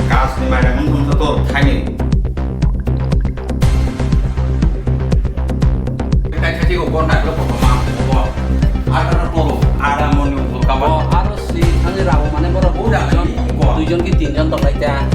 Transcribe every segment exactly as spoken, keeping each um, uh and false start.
Kasni mairang wngkha to thaini. Kaisa tei o bonda khe kotorma obo. Ada na tolo, ada moni ukur kabo. Aro si thangwi rabo mane borok. Uda duijon, ni ko. Duijon ki tinjon tonglaikha.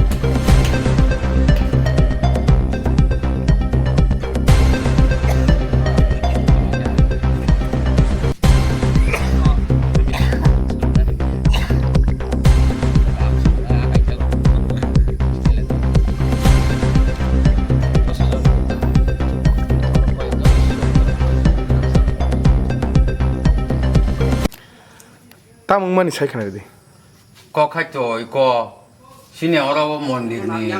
Tamo wngmani sai khna rwdi. Kok khai to iko sini oro mondirni,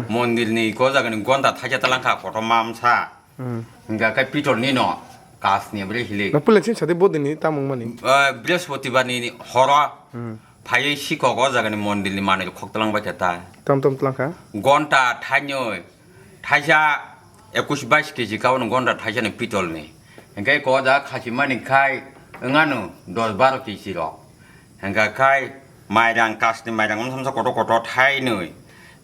mondirni iko jagani gonda thaisa talangkha kotorma wngsa. Hmm. Hingka khe pitol ni no kasni bre hilik. No pulen sin sadi bodini tamung mani. Eh, Brihaspatibar ni horo. Hmm. Phaiwi sikok o jaga ni mondir ni manwi khok tlang bai khe ta. Tom tom tlang kha. Gonta thainwi thaisa ekush bais keji ka o no gonta thaisa ni pitol ni. Hingke ko da khasi mani khai wngano dos baro keji rok. Hingka khai mairang kasni mairang wngsamsa kotor kotor thainwi.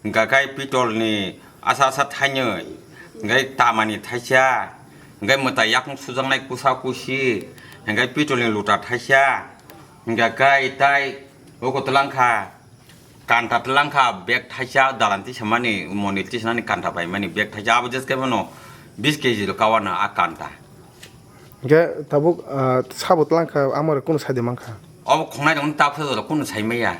Hingka khai pitol ni asa asa thainwi, hingkai tamani thaisa, hingkai mwtai yakung sujaknai kusa kusi, hingkai pitol ni luta thaisa, hingka khai tai oko twlangkha, kanta twlangkha bag thaisa dalan tisamani mondir tisanani kanta paimani bag thaisa abo jeske bono bis keji rok kawana a kanta. Hingke tabuk, ah, sabo twlangkha amore kunu saide mankha. Obo khongnai rok tak khe kunu saimaya.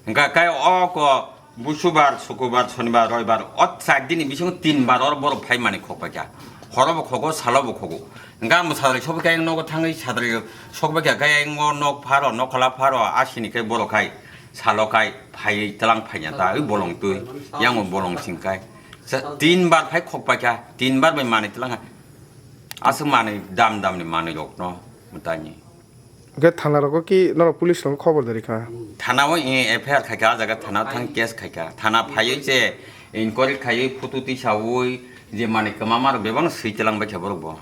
Hingka khe o ko busubar, sukubar, sonibar, roibar, o char dini bisingo tin bar oro borok phai mani khok paikha. Horo bo khogo, salo bo khogo. Hingka ang bo sadrai sok bai khe nogo thangwi sadrai sok bai khe, khe ang o nok pharo, nokhola pharo, asini khe borok khai salo khai phaiwi tlang phaiya ta, oi bolong twi, yang o bolong sing khai. Sa-, tin bar phai khok paikha, tin bar bai mani tlang kha. Aswk mani dam dam ni mani rok no mwtai ni. Hingke thana rogo ki norok police rok khobor dari kha? Thana o, eh, F I R khai kha, ah jaga thana thang case khai kha. Thana phaiwi se inquiry khaiwi photo tisawi je mani kwma ma rok bebak no swi telang bai kha borok bo.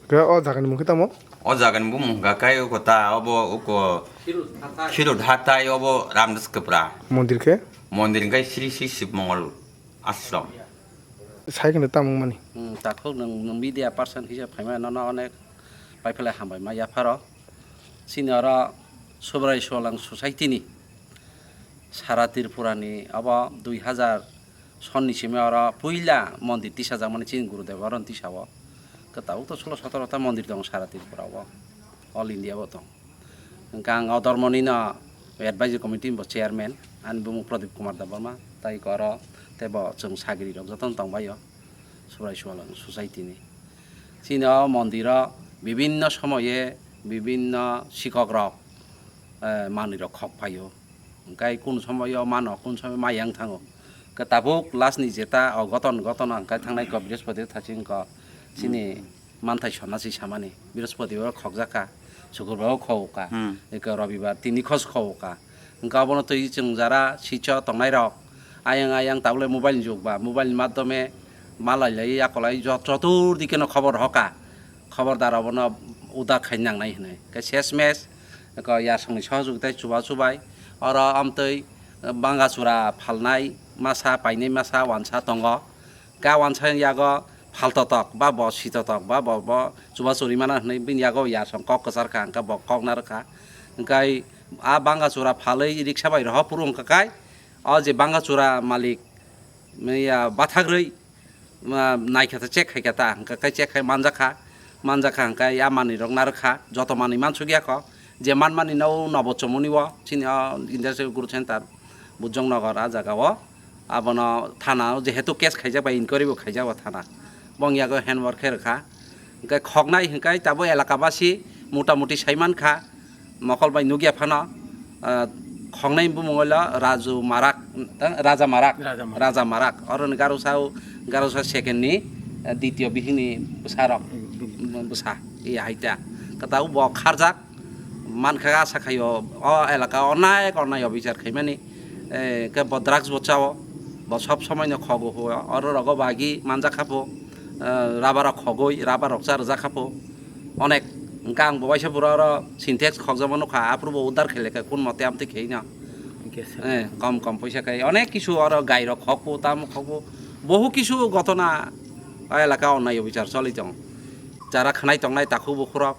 Hingke o jaga ni mung khe tamo? O jaga ni bumung hingka khe oko ta obo oko Khirut hatai obo Ramdas Kwpra. Mondir khe? Mondir hingke Sri Sri Shiv Mongol Ashram. Sai kheno tamo wngmani. Hmm, takhuk nwng, nwng media person hisab phaima nono onek paiphalai hambai ma yapharo. Chini oro Subrai Sualang Society ni sara Tripura ni abo dui hazar sonni simi oro puila mondir tisajakmani chini Gurudev oro tisao. Kwtal to solo sotoro ta mondir tongo sara Tripura o, all India o tong. Hingke ang o dormonino advisory committee ni bo chairman, ani bumung Pradip Kumar Debbarma, tai koro tei bo chwng sagiri rok jotono tongbaio, Subrai Sualang Society ni. Chini o mondiro bibinno somoye bibinno sikok rok, eh, manwi rok khok phaio. Hingke kunu somoyo mano, kunu somoyo ma yang thango. Hingke tabuk last ni jeta o goton, goton hingke thangnai ko Brihaspati thachi hingko chini manthai sonna si samani. Brihaspati o khokjak kha, Sukurbar o khok kha, Hmm. eko Robibar tini khos khok kha. Hingke abono twi chwng jara sicho tongnai rok ayang ayang tabuk le mobile ni jug ba, mobile ni madhyome malai lai yakolai jot-, chotur dike no khobor hoka. Khobordar obono udak khai nangnai hinui. Hingke ses mes eko yarsongni sohojogtai chuba chubai oro amtwi bangachura phalnai masa painai masa wansa tongo. Hingke a wansa yago phaltotok ba bo sitotok ba bo, bo chubachu rimana hinui bini yago yarsong kok kwchar kha, hingke bo kok narwk kha. Hingke a bangachura phalwi riksa bai rohor phuru wngkha kai, o je bangachura malik, ya, bathagrwi, ma, naikha ta check khaikha ta, hingkha khe check khai manjakha, manjakha hingkha ya manwi rok narwkha, joto manwi mansukya kho, Je manmani no nobo chomoni o chini o Industrial Growth Center Bujong Nagar a jaga o, abono thana o jehetu case khaijak bai inquiry bo khaijak o thana, bong yago hand over khe rwkha. Hwnkhe khoknai hwnkhe tabuk elaka basi mota moti sai mankha, mokol bai nukya phano, ah, khoknai bumung oilo Raju Marak, eh, Raja Marak, Raja Marak. Raja Marak. Oroni Garosa, Garosa second ni, eh, ditio bihikni bwsarok, Hmm, hmm. Bwsa, iya haita. Kwtal bo kharjak, mankha asa khaio, o elaka o onek onai obichar khaimani, eh, khe bo drugs bo chao, bo sob somoi no khogo huo, oro rogo bagi manjak khapo, eh, rubber rok khogoi, rubber rok cha rwjak khapo, onek, hwnkhe ang bo waisa pura oro Sintex khokjama nukha, aphuru bo udar khailekha kun mote amtwi khaina. Hwnkhe se. Eh, kom kom poisa khai, onek kisu oro gai rok khokpo, tamo khokpo, bohu kisu gotona o elaka o onai obichar choli tongo. Jara khanai tongnai takhuk bukhurok,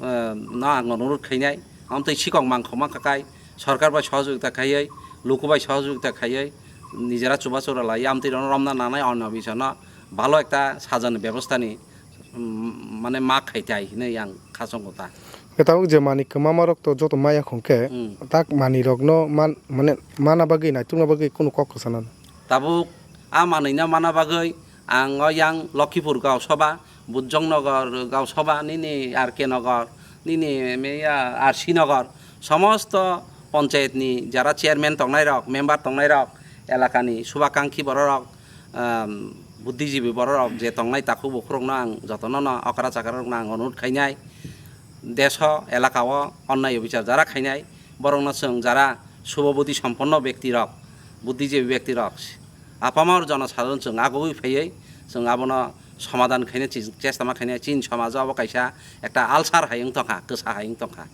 eh, no ang onurot khainai, amtwi sikok mangkhoma khakai, sorkar bai sohojogita khaiwi, luku bai sohojogita khaiwi, nijera chubachu rwlaiwi amtwi rono romna nanai onai obichar no bhalo ekta sajani bebostha ni, mm, mane ma khaitai hinwi ang khachongo ta. Khe tabuk je manwi kwmamarok to joto maya khong khe, Hmm. tak manwirokno man-, mane mana bagwi, naitukna bagwi kunu kok kwchana. Tabuk a manwino mana bagwi ang o yang Lokhipur Gaosoba, Bujong Nagar Gaosoba, nini R K Nagar, nini meya R C Nagar, somosto panchayat ni jara chairman tongnai rok, member tongnai rok, elaka ni subakangkhi borok rok, um, buddhijibi borok rok je tongnai takhuk bukhurok no ang jotono no okra chakra rok no ang onurot khainai. Deso, elaka o onnai obichar jara khainai, borokno chwng jara subobudi somponno bekti rok, buddhijibi bekti rok, apamor jonosadharon chwng agugwi phaiwi chwng abono somadhan khaina chi-, chesta ma khaina. Chini somajo abo kaisa ekta ulcer hai wng tongkha, kwsa hai wng tongkha.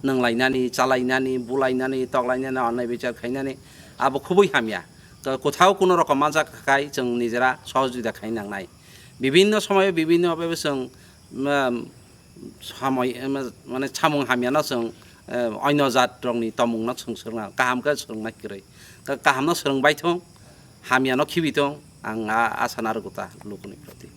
Nwnglainani, chalainani, bulainani, toklainani, onnai bichar khainani abo khubui hamya. To kwthao kuno rokom manjak khai chwng nijera sohojogita khai nangnai. Bibinno somoyo bibinno bhabe chwng, um, samoi, um, mane samung hamyano chwng, eh, oino jat rokni tomungno chwng swrwngna kaham khe swrwngnai kwrwi. Ka-, kahamno swrwngbai thung, hamyano khibi thung, ang a-, asa narwgo ta lukuni proti.